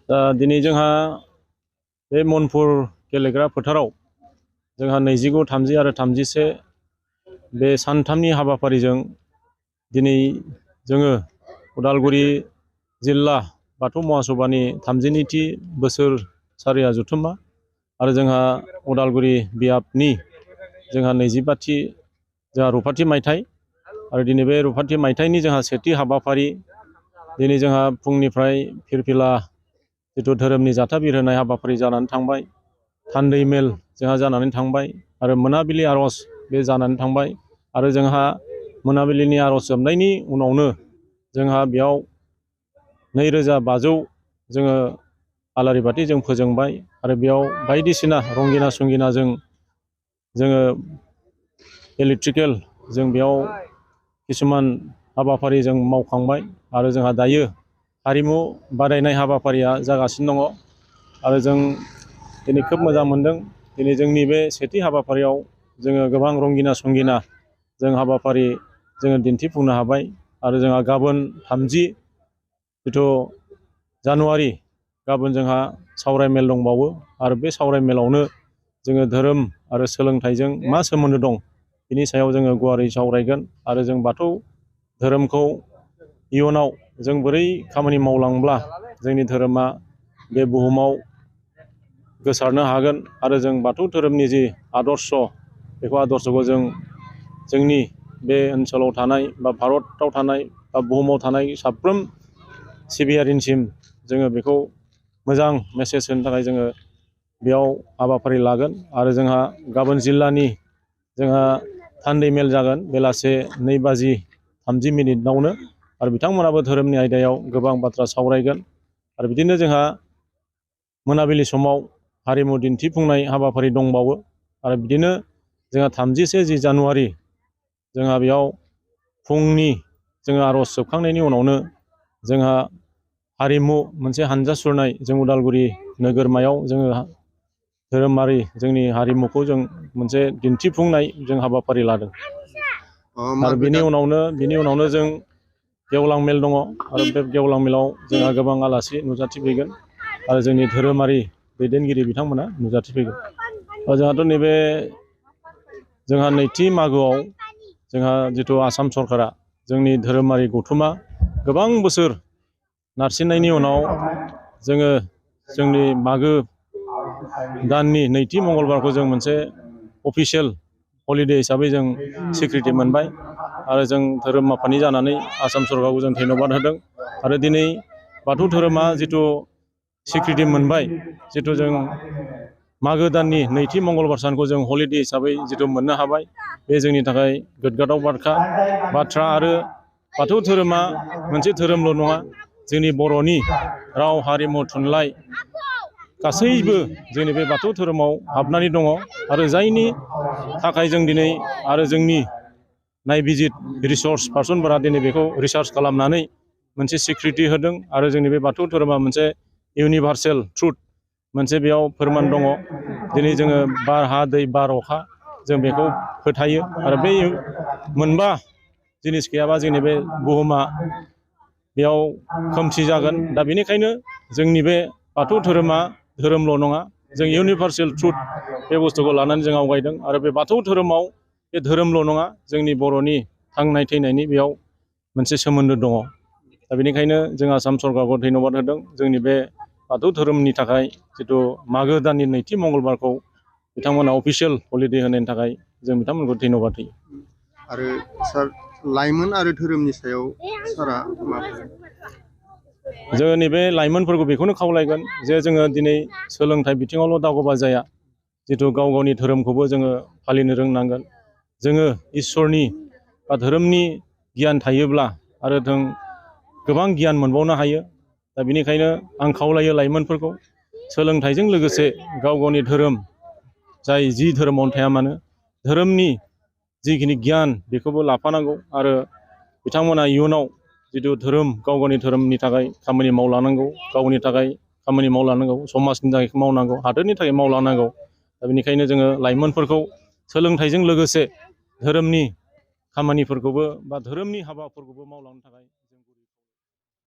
दिनै जोंहा बे मनपुर गेलेग्रा फोथाराव जोंहा 29, 30 आरो 31 बे सानथामनि हाबाफारिजों दिनै जोङो उदालगुरि जिल्ला बाथौ महासभानि 32थि बोसोरसालिया जथुम्मा आरो जोंहा उदालगुरि बियाबनि जोंहा 25थि जोंहा रुफाथि मायथाइ आरो दिनै बे रुफाथि मायथाइनि जोंहा सेथि हाबाफारि दिनै जोंहा फुंनिफ्राय फिरफिला जिथु धोरोमनि जाथा बिरहोनाय हाबाफारि जानानै थांबाय, थान्दै मेल जोंहा जानानै थांबाय आरो मोनाबिलि आर'ज बे जानानै थांबाय आरो जोंहा मोनाबिलिनि आर'ज जोबनायनि उनावनो जोंहा बेयाव 2500 जोङो आलारि बाथि जों फोजोंबाय आरो बेयाव बायदिसिना रंगिना संगिनाजों जोङो इलेक्ट्रिकेल जों बेयाव किसुमान हाबाफारि जों मावखांबाय आरो जोंहा दायो हारिमु बादायनाय हाबाफारिया जागासिनो दङ आरो जों दिनै खोब मोजां मोनदों। दिनै जोंनि बे सेथि हाबाफारियाव जोङो गोबां रंगिना संगिना जों हाबाफारि जोङो दिन्थिफुंनो हाबाय आरो जोंहा गाबोन 30 जिथु जानुवारि गाबोन जोंहा सावरायमेल दंबावो आरो बे सावरायमेलावनो जोङो धोरोम आरो सोलोंथाइजों मा सोमोन्दो दं बिनि सायाव जोङो गुवारै सावरायगोन आरो जों बाथौ धोरोमखौ इयुनाव जों बोरै खामानि मावलांब्ला जोंनि धोरोमा बे बुहुमाव गोसारनो हागोन आरो जों बाथौ धोरोमनि जि आदर्श बेखौ आदर्शखौ जों जोंनि बे ओनसोलाव थानाय बा भारताव थानाय बा बुहुमाव थानाय साफ्रोम सिबियारिनिसिम जोङो बेखौ मोजां मेसेज होनो थाखाय जोङो बेयाव हाबाफारि लागोन आरो जोंहा गाबोन जिल्लानि जोंहा थान्दै मेल जागोन बेलासे 2:30 आरो बिथांमोनाबो धोरोमनि आयदायाव गोबां बाथ्रा सावरायगोन आरो बिदिनो जोंहा मोनाबिलि समाव हारिमु दिन्थिफुंनाय हाबाफारि दंबावो आरो बिदिनो जोंहा 31 जानुवारि जोंहा बेयाव फुंनि जोङो आर'ज जोबखांनायनि उनावनो जोंहा हारिमु मोनसे हानजा सुरनाय जों उदालगुरि नोगोरमायाव जोङो धोरोमारि जोंनि हारिमुखौ जों मोनसे दिन्थिफुंनाय जों हाबाफारि लादों आरो बिनि उनावनो जों गेवलां मेल दङ आरो बे गेवलां मेलाव जोंहा गोबां आलासि नुजाथिफैगोन आरो जोंनि धोरोमारि दैदेनगिरि बिथांमोना नुजाथिफैगोन। जोंहाथ' नैबे जोंहा 2थि मागोआव जोंहा जिथु आसाम सरकारा जोंनि धोरोमारि गौथुमा गोबां बोसोर नारसिननायनि उनाव जोङो जोंनि मागो दाननि 2थि मंगलबारखौ जों मोनसे अफिसियेल हलिडे हिसाबै जों स्वीकृति मोनबाय आरो जों धोरोम आफादनि जानानै आसाम सरकारखौ जों धन्यबाद होदों आरो दिनै बाथौ धोरोमा जिथु स्वीकृति मोनबाय जिथु जों मागो दाननि 2थि मंगलबार सानखौ जों हलिडे हिसाबै जिथु मोननो हाबाय बे जोंनि थाखाय गोग्गाथाव बाथ्रा आरो बाथौ धोरोमा मोनसे धोरोमल' नङा जोंनि बर'नि राव हारिमु थुनलाइ गासैबो जोंनि बे बाथौ धोरोमाव हाबनानै दङ आरो जायनि थाखाय जों दिनै आरो जोंनि नायबिजिर रिसर्स पार्सनफोरा दिनै बेखौ रिसार्च खालामनानै मोनसे स्वीकृति होदों आरो जोंनि बे बाथौ धोरोमा मोनसे इउनिभार्सेल ट्रुथ मोनसे बेयाव फोरमान दङ। दिनै जोङो बार हा दै बार अखा जों बेखौ फोथायो आरो बे मोनबा जिनिस गैयाबा जोंनि बे बुहुमा बेयाव खोमसि जागोन। दा बेनिखायनो जोंनि बे बाथौ धोरोमा धोरोमल' नङा जों इउनिभार्सेल ट्रुथ बे बुस्थुखौ लानानै जों आवगायदों आरो बे बाथौ धोरोमाव बे धोरोमल' नङा जोंनि बर'नि थांनाय थैनायनि बेयाव मोनसे सोमोन्दो दङ। दा बेनिखायनो जों आसाम सरकारखौ धन्यबाद होदों जोंनि बे बाथौ धोरोमनि थाखाय जिथु मागो दाननि 2थि मंगलबारखौ बिथांमोना अफिसियेल हलिडे होनायनि थाखाय जों बिथांमोनखौ धन्यबाद होयो। आरो सार लाइमोन आरो धोरोमनि सायाव सारा मा जोङो नैबे लाइमोनफोरखौ बेखौनो खावलायगोन जे जोङो दिनै सोलोंथाइ बिथिङावल' दावगाबा जाया जिथु गाव गावनि धोरोमखौबो जोङो फालिनो रोंनांगोन। जोङो इसोरनि बा धोरोमनि गियान थायोब्ला आरो जों गोबां गियान मोनबावनो हायो। दा बेनिखायनो आं खावलायो लाइमोनफोरखौ सोलोंथाइजों लोगोसे गाव गावनि धोरोम जाय जि धोरोमावनो थाया मानो धोरोमनि जिखिनि गियान बेखौबो लाफानांगौ आरो बिथांमोना इयुनाव जिथु धोरोम गाव गावनि धोरोमनि थाखाय खामानि मावलांनांगौ गावनि थाखाय खामानि मावलांनांगौ समाजनि थाखाय मावनांगौ हादोरनि थाखाय मावलांनांगौ। दा बेनिखायनो जोङो लाइमोनफोरखौ सोलोंथाइजों लोगोसे धोरोमनि खामानिफोरखौबो बा धोरोमनि हाबाफोरखौबो मावलांनो थाखाय